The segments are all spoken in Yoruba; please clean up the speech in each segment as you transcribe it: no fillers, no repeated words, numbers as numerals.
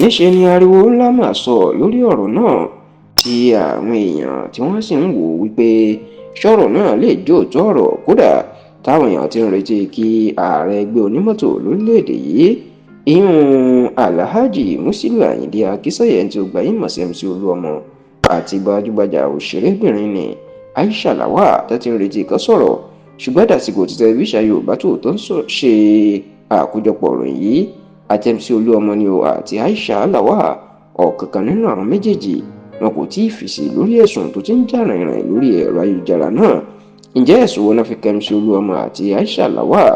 Níṣẹ́ ni ariwo ńlá mà sọ lórí ọ̀rọ̀ náà, tí àwọn èèyàn tí wọ́n sì ń wò wípé sọ̀rọ̀ náà lè jóòtọ́ ọ̀rọ̀. Kódà táwọn èèyàn ti ń retí kí ààrẹ ẹgbẹ́ onímọ́tò lórílẹ̀‐èdè yìí, ìyún Alhaji Musiliu Ayinde Akínsànyà tí ó gbayé mọ̀ sí MC Olúọmọ, àti gbajúgbajà òṣèrébìnrin ní Aisha Lawal tó ti ń retí kan sọ̀rọ̀. Ṣùgbọ́n dàsìkò tí tẹlifíṣàn Yorùbá Tòótọ́ ń ṣe àkójọpọ̀ ìròyìn yìí, àti MC Olúọmọ ni o àti Aisha Lawal, ọ̀kankan nínú àwọn méjèèjì wọn kò tí ì fèsì lórí ẹ̀sùn tó ti ń jà rìnrìn lórí ẹ̀rọ ayélujára náà. Ǹjẹ́ ẹ̀sùn wo náà fi kan MC Olúọmọ àti Aisha Lawal?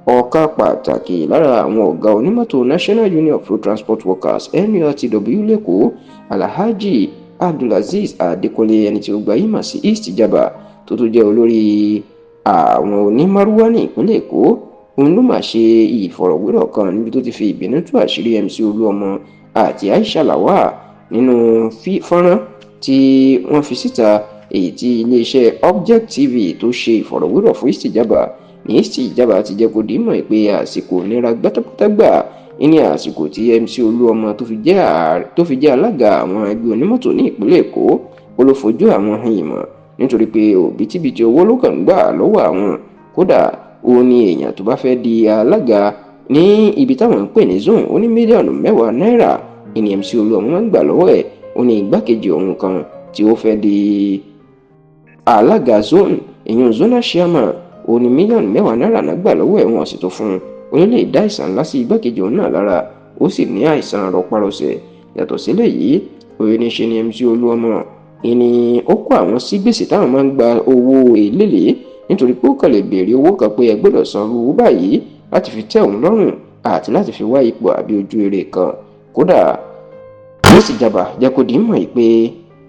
Ọ̀kan pàtàkì lára àwọn ọ̀gá onímọ́tò National Union of Road Transport Workers, NURTW, lẹ́kọ̀ọ́, Alhaji Abdulazeez Adekunle, ẹni tí ó gbayé mọ̀ sí East Jaba, tó tún jẹ́ olórí àwọn onímárúwá ní ìpínlẹ̀ Èkó, òun ló mà ṣe ìfọ̀rọ̀wérọ̀ kan níbi tó ti fi ìbínú tú àṣírí MC Olúọmọ àti Aisha Lawal nínú fọ́nrán tí wọ́n fi síta, èyí tí iléeṣẹ́ Object TV tó ṣe ìfọ̀rọ̀wérọ̀ fún East Jaba. Ní East Jaba ti jẹ́ kó di mọ̀ pé àsìkò nira gbátágbátá gbà ní àsìkò tí MC Olúọmọ tó fi jẹ́ alága àwọn ẹgbẹ́ onímọ́tò ní ìpínlẹ̀ Èkó. Ó ló fojú àwọn hàn ìmọ̀ nítorí pé òbítíbitì owó ló kàn ń gbà lọ́wọ́ àwọn. Kódà ó ní èèyàn tó bá fẹ́ di alága ní ibi táwọn ń pè ní zone, ó ní mílíọ̀nù 10 náírà ìní MC Olúọmọ máa ń gbà lọ́wọ́ ẹ̀. Ó ní igbákejì òun kan tí ó fẹ́ di alága zone, ìyún zonal chairman, ó ní mílíọ̀nù 10 náírà náà gbà lọ́wọ́ ẹ̀, wọ́n sì tó fún un. Ó ní lè dá àìsàn ńlá sí igbákejì òun náà lára, ó sì ní àìsàn rọpárọsẹ̀. Yàtọ̀ sílẹ̀ yìí, òye ní ṣe ni MC Olúọmọ ìní ó kó àwọn sí gbèsè táwọn máa ń gba owó èlélẹ̀, nítorí pé ó kàn lè béèrè owó kan pé ẹ gbọ́dọ̀ san owó báyìí láti fi tẹ́ òun lọ́rùn àti láti fi wá ipò àbí ojú ere kan. Kódà East Jaba jẹ́ kó di mọ̀ pé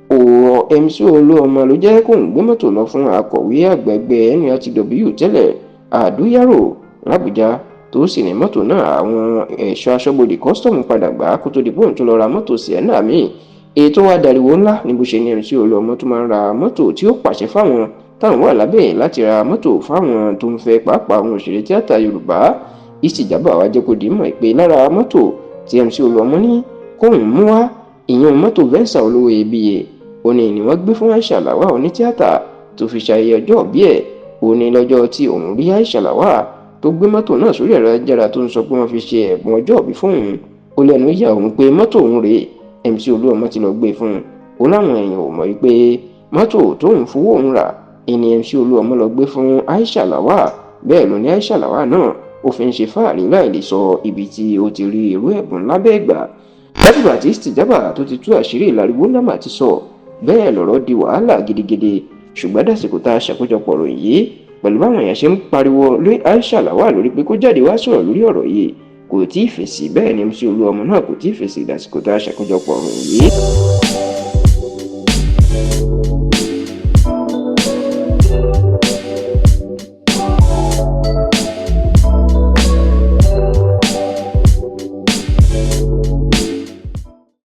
ọ̀rọ̀ MC Olúọmọ ló jẹ́ kóun gbé mọ́tò lọ fún akọ̀wé àgbà ẹgbẹ́ NURTW tẹ́lẹ̀, Àdúyàrò, làbújá, tó sì ní mọ́tò náà àwọn ẹ̀ṣọ́ aṣọ́bodè kọ́sítọ́ọ̀mù padà gbà kó tó di pé òun tó lọ ra mọ́tò Sienna míì. Èyí tó wá dariwo ńlá ní bó ṣe ní MC Olúọmọ tó máa ń ra mọ́tò tí ó pàṣẹ fáwọn táwọn wà lábẹ́ ẹ̀ láti ra mọ́tò fáwọn tó ń fẹ́, pàápàá àwọn òṣèré tíátà Yorùbá. East Jaba wá jẹ́ kó di mọ̀ pé lára mọ́tò tí MC Olúọmọ ní kóun mú wá, ìyẹn mọ́tò Venza olówó iyebíye, ó ní ni wọ́n gbé fún Aisha Lawal onítíátà tó fi ṣayẹyẹ ọjọ́ òbí ẹ̀. Ó ní lọ́jọ́ tí òun rí Aisha Lawal tó gbé mọ́tò náà sórí ẹ̀rọ ayélujára tó ń sọ pé wọ́n fi ṣe ẹ̀bùn ọjọ́ òbí fóun, ó lẹ́nu yà òun pé mọ́tò òun rèé, MC Olúọmọ ti lọ gbé fún un. Ó láwọn èèyàn ò mọ̀ wípé mọ́tò tóun fowó òun rà ìní MC Olúọmọ lọ gbé fún Aisha Lawal. Bẹ́ẹ̀ ló ní Aisha Lawal náà ó fi ń ṣe fáàrí láì lè sọ ibi tí ó ti rí irú ẹ̀bùn lábẹ́ ìgbà. Látìgbà tí East Jaba tó ti tú àṣírí ìlàríwó ńlá mà ti sọ bẹ́ẹ̀, lọ̀rọ̀ di wàhálà gidigidi. Ṣùgbọ́n dàsìkò tá a ṣàkójọpọ̀ ròyìn yìí, pẹ̀lú báwọn èèyàn ṣe ń pariwo lórí Aisha Lawal lórí pé kó jáde wá sọ̀rọ̀ lórí ọ̀rọ̀ yìí, kò tí ì fèsì. Bẹ́ẹ̀ ni MC Olúọmọ náà kò tí ì fèsì dàsìkò tá a ṣàkójọpọ̀ ròyìn yìí.